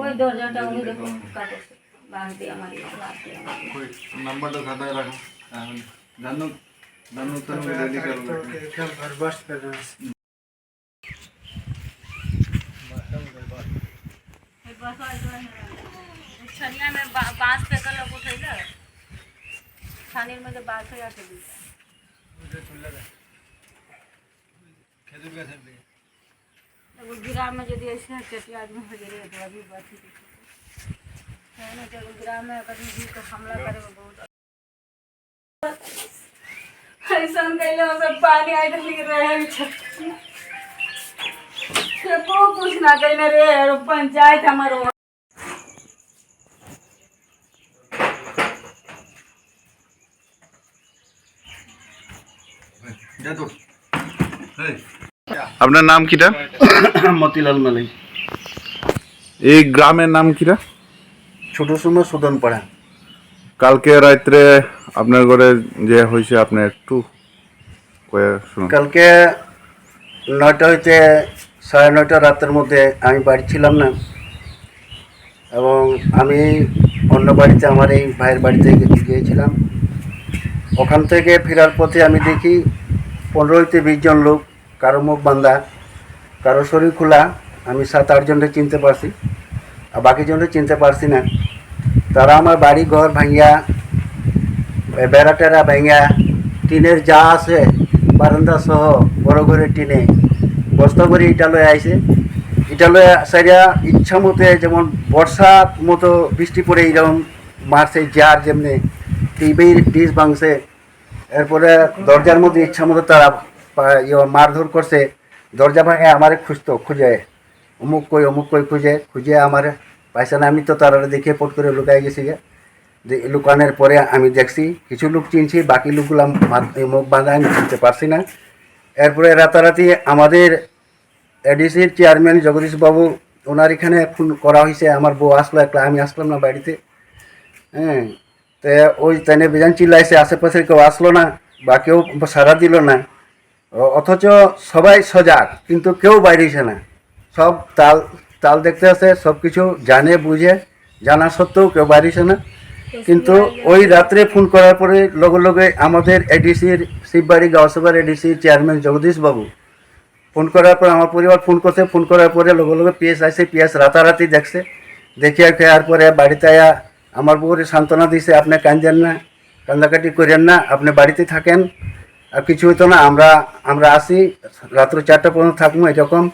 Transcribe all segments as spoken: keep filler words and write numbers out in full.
ওই দরজাটা উনি দেখো, কাপড় বাঁধ দিয়ে আমার, বাঁধ দিয়ে আমার। ওই নাম্বারটা খাতায় রাখো। তাহলে জানো, জানো তো আমি রেডি করে রাখি। छनिया में बा-, बांस पे कल उठेगा। छानीर में तो बांस हो जाते हैं। ग्राम में यदि ऐसे चटिया आदमी हो जाए तो अभी बात ही कुछ है ना, जब ग्राम में कभी भी तो हमला करेगा बहुत। ऐसा कैले हो सब पानी आए तो फिर रहे हैं छत। ये को कुछ ना कहना रे, और पंचायत हमारे আপনার নাম কিটা? মতিলাল মালিক। এই গ্রামের নাম কিটা? ছোট সময় সুদনপাড়া। কালকে রাত্রে আপনার ঘরে যে হয়েছে, আপনি একটু কয়ে শুনুন। কালকে নয়টা হইতে সাড়ে নয়টা রাতের মধ্যে আমি বাড়ি ছিলাম না, এবং আমি অন্য বাড়িতে, আমার এই ভাইয়ের বাড়িতে গে-, গিয়েছিলাম। ওখান থেকে ফেরার পথে আমি দেখি পনেরো হইতে বিশ জন লোক, কারো মুখ বাঁধা, কারো শরীর খোলা, আমি সাত আট জনকে চিনতে পারছি, আর বাকি জনকে চিনতে পারছি না। তারা আমার বাড়ি ঘর ভাঙিয়া, এ, বেড়া টেরা ভাঙিয়া, টিনের যা আছে, বারান্দা সহ বড় ঘরের টিনে বস্তা করে ইটা লয়ে আইছে। ইটা লয়ে সারিয়া ইচ্ছা মতে, যেমন বর্ষার মতো বৃষ্টি পড়ে, এরকম মারছে, যার যেমনি টিভির ডিশ ভাঙছে। এরপরে দরজার মধ্যে ইচ্ছা মতো তারা পা-, ইয়ে, মারধর করছে। দরজা ভাঙে আমারে খুঁজতো, খুঁজে, অমুক কই, অমুক কই খুঁজে, খুঁজে আমারে পাইছে না। আমি তো তারারে দেখে পট করে লুকাই গেছি গিয়া। দে-, লুকানোর পরে আমি দেখছি কিছু লোক চিনছি, বাকি লোকগুলা মাত-, মুখ বাঁধা, আমি চিনতে পারছি না। এরপরে রাতারাতি আমাদের এডিসির চেয়ারম্যান জগদীশ বাবু, ওনার এখানে ফোন করা হয়েছে, আমার বউ আসলো একলা, আমি আসলাম না বাড়িতে। হ্যাঁ, তো ওই তাইনে বিজান চিল্লাইছে, আশেপাশে কেউ আসলো না বা কেউ সাড়া দিল না। অ-, অথচ সবাই সজাগ, কিন্তু কেউ বাইরে হইছে না। সব তাল, তাল দেখতে আছে, সব কিছু জানে বুঝে, জানা সত্ত্বেও কেউ বাইরে হইছে না। কিন্তু ওই রাত্রে ফোন করার পরে লগে লগে আমাদের এডিসির শিববাড়ি গাঁওসভার এডিসি চেয়ারম্যান জগদীশ বাবু ফোন করার পর আমার পরিবার ফোন করছে, ফোন করার পরে লগে লগে পিএস আইছে, পিএস রাতারাতি দেখছে, দেখে আর পরে বাড়িতে আয়া আমার বউরে সান্ত্বনা দিছে, "আপনি কান্দেন না, কান্দাকাটি করেন না, আপনি বাড়িতে থাকেন, আর কিছু হইতো না, আমরা, আমরা আছি, রাত্র চারটা পর্যন্ত থাকবো।" এরকম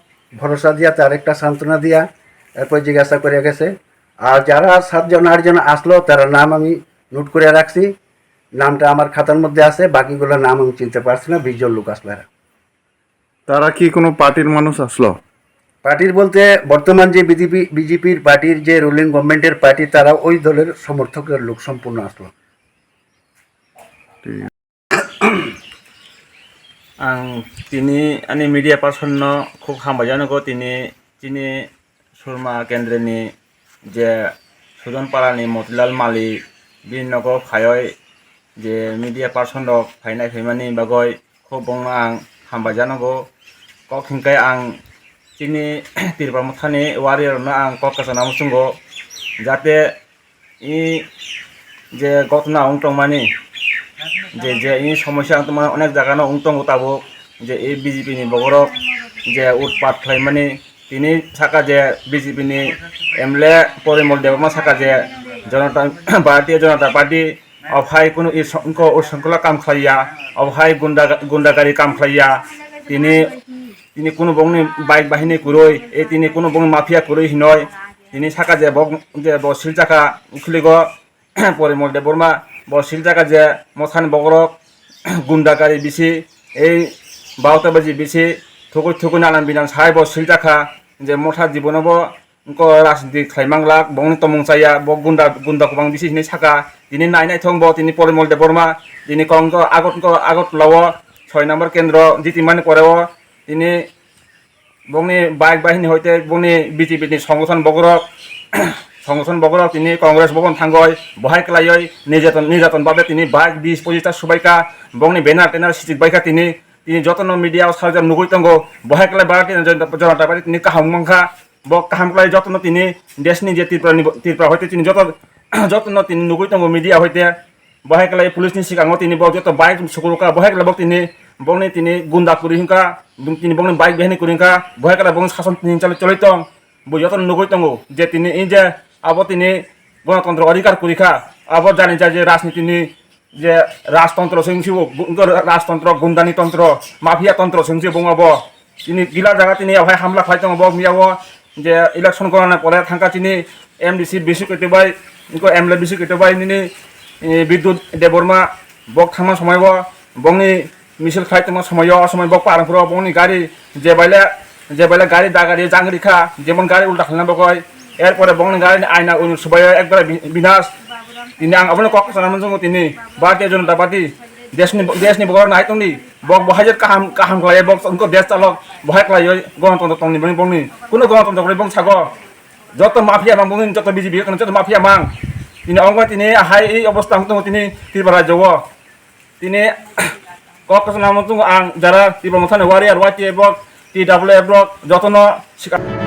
ভরসা দিয়া তার একটা সান্ত্বনা দিয়া এরপর জিজ্ঞাসা করে গেছে। আর যারা সাতজন আটজন আসলো, তারা নাম আমি নোট করে রাখছি, নামটা আমার খাতার মধ্যে আছে, বাকিগুলোর নাম আমি চিনতে পারছি না। বিশ জন লোক আসলো এরা। তারা কি কোনো পার্টির মানুষ আসলো? পার্টির বলতে বর্তমান যে বিজেপি, বিজেপির পার্টির যে রুলিং গভর্নমেন্টের পার্টি, তারা ওই দলের সমর্থকের লোক সম্পূর্ণ আসলো। ঠিক আছে। Ang tini ani media person no khub hambai jano go, tini chini Surma Kendreni je Sujon Parani Motilal Mali bini nogo phaioi je media person rok phainai phaimani bagoi khub bongno ang hambai janogo. Kok hinkhe ang chini Tipra Mothani warrior rokno ang kok kwchangna muchungo, jate i je gotna wng tongmani, je, je i somosya wng tongmani, onek jagano wng tongo tabuk, je i B J P ni bokhorok je utpat khlaimani, tini saka je B J P ni M L A Porimol Debbarma saka je Janata, Bharatiya Janata Party, obo hai kunu i songko, o songkola kam khlaiya, obo hai gunda, gundagari kam khlaiya, tini, tini kunu bongni bike bahini kwrwi, e tini kunu bongni mafia kwrwi hinoi, tini saka je bo, je bo silchakha ukhiligo, Porimol Debbarma, bo silchakha je mothani bokhorok, gundagari bisi, ei bauta baji bisi, thukui thukui nanan binan sai bo silchakha, je motha jibono bo wngko rajniti khlai manglak, bongni tomung chaya, bo gunda, gunda kwbang bisi hinui saka, tini nai naithok bo, tini Porimol Debbarma, tini kongko Agot-, Agartala o soi number kendro jitimani pore o, tini bongni bike bahini hoite bongni B J P ni songothon bokhorok, songothon bokhorok tini Congress bokon thangoi, bohai kwlaioi nirjaton, nirjaton babe tini bike bis pochis ta subaikha, bongni banner tenar sichik baikha tini, tini jotono media o sarjak nugui tongo, bohai kwlai Bharatiya Janata, Janata Party tini kaham wngkha, Bo kaham khlai jotono tini desni je Tripura ni, Tripura hoite tini joto, jotono tini nugui tongo media hoite. Bo hai khlai police ni sikango tini bo joto bike sukurukha, bo hai khlai bo tini bongni tini gunda kwrwi hwnkha, tini bongni bike behani kwrwi hwnkha, bo hai khlai bongni sason tini choli choli tong. Bo jotono nugui tongo je tini in je abo tini gonotontro adhikar kwrwi kha, abo jani jai je rajniti ni je rajtontro se wngsi bo, bo wngkha rajtontro, gundani tontro, mafia tontro se wngsi bo wngma bo. Tini gila jaga tini abohai hamla khlai tongo bo miya o je election gorana pore thangkha chini M D C bisi kwtwi bai, wngkha M L A bisi kwtwi bai nini, eh, Bidyut Debbarma bok thangma somai o bongni misil khlai tongma somai o, o somai bok parang phuru bongni gari je baile, je baile gari dagari jang rikha, jemon gari ulta khlaina bokoi, er pore bongni gari ni aina unu subai o ekdare bi-, binas. Tini ang abono kok sana manjungo tini Bharatiya Janata Party desni, desni bokol nai tongdi, bok bo hajar kaham, kaham khlai bok wngkha des chalok, bo hai khlai gonotontro tongni bini bongni, kuno gonotontro kwrwi bong sago, joto mafia mang bongni, joto B J P kono joto mafia mang. Tini ongkha tini hai ei obostha ang tongo tini Tripura rajyo o. Tini kok kochona mo tongo ang jara Tipra Mothani warrior, Y T F rok, T W F rok, jotono sika-,